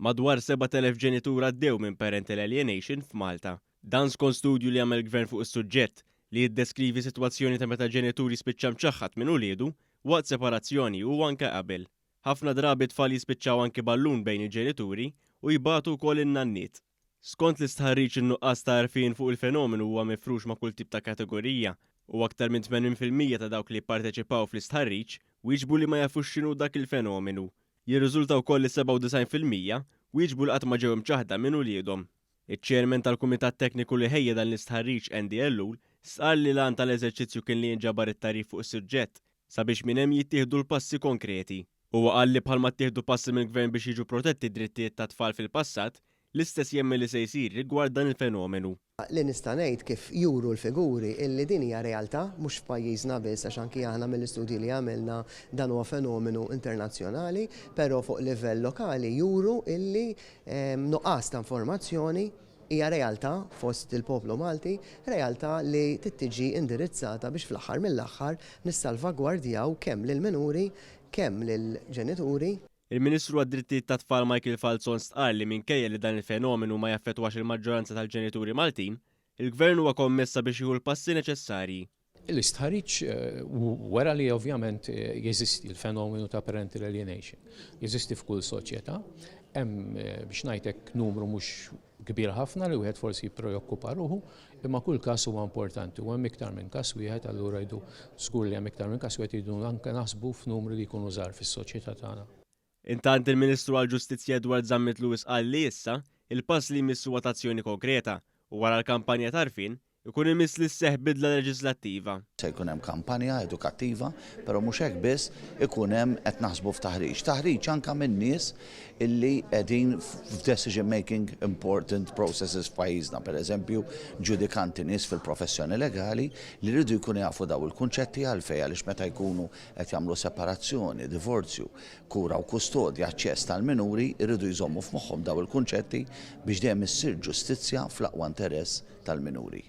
Madwar 7,000 ġenitur għaddew minn parental alienation f'Malta. Dan skont studju li għamel gvern fuq is-suġġett li jiddeskrivi sitwazzjoni ta' meta ġenitur jispiċċa mċaħħad minn uliedu waqt separazzjoni u anke qabel. Ħafna drabi tfal jispiċċaw anki ballun bejn il-ġenituri u jbatu wkoll in-nanniet. Skont l-istħarriġ in-nuqqas ta' għarfien fuq il-fenomenu huwa mifrux ma' kull tip ta' kategorija u aktar minn 80% ta' dawk li pparteċipaw fl-istħarriġ wieġbu li ma jafux x'inhu dak il-fenomenu. Jirriżulta wkoll li 97% wieġbu li qatt ma ġew imċaħħda minn uliedhom. Iċ-Chairman tal-Kumitat Tekniku li ħejja dan l-istħarriġ Andy Ellul stqarr li l-għan tal-eżerċizzju kien li jinġabar it-tagħrif fuq is-suġġett sabiex minn hemm jittieħdu l-passi konkreti. Huwa qal li bħalma ttieħdu passi mill-Gvern biex jiġu protetti d-drittijiet tat-tfal fil-passat, l-istess jemmen li se jsir rigward dan il-fenomenu. Li nista' ngħid kif juru l-figuri illi din hija realtà mhux f'pajjiżna biss għax anki aħna mill-istudji li għamilna dan huwa fenomenu internazzjonali, però fuq livell lokali juru illi nuqqas ta' informazzjoni hija realtà fost il-poplu Malti, realtà li trid tiġi indirizzata biex fl-aħħar mill-aħħar nissalvagwardjaw kemm lill-minuri, kemm lill-ġenituri. Il-Ministru għad-Drittijiet tat-Tfal Michael Falzon stqarr li minkejja li dan il-fenomenu ma jaffettwax il-maġġoranza tal-ġenituri Maltin, il-Gvern huwa kommess sabiex jieħu l-passi neċessarji. L-istħarriġ wera li ovvjament jeżisti l-fenomenu ta' parental alienation. Jeżisti f'kull soċjetà, hemm biex ngħidlek numru mhux kbir ħafna li wieħed forsi jippreokkupa ruħu, imma kull każ huwa importanti u hemm iktar minn każ wieħed allura jdu żgur li hemm iktar minn każ wieħed jridu anke naħsbu f'numri li jkunu żgħar fis-soċjetà tagħna. Intant il-Ministru għall-Ġustizzja Edward Zammit Lewis qal li issa il-pass li jmiss huwa t'azzjoni konkreta u wara l-kampanja t'għarfien ikun imiss li sseħħ bidla leġislattiva. Se jkun hemm kampanja edukattiva, però mhux hekk biss, ikun hemm qed naħsbu f'taħriġ. Taħriġ anke minn nies illi qegħdin f'decision making important processes f'pajjiżna, pereżempju ġudikanti nies fil-professjoni legali li rridu jkunu jafu daw il-kunċetti għalfejn għaliex meta jkunu qed jagħmlu separazzjoni, divorzju, kura u kustodja, aċċess tal-minuri, irridu jżommu f'moħħhom daw il-kunċetti biex dejjem issir ġustizzja fl-aqwa interess tal-minuri.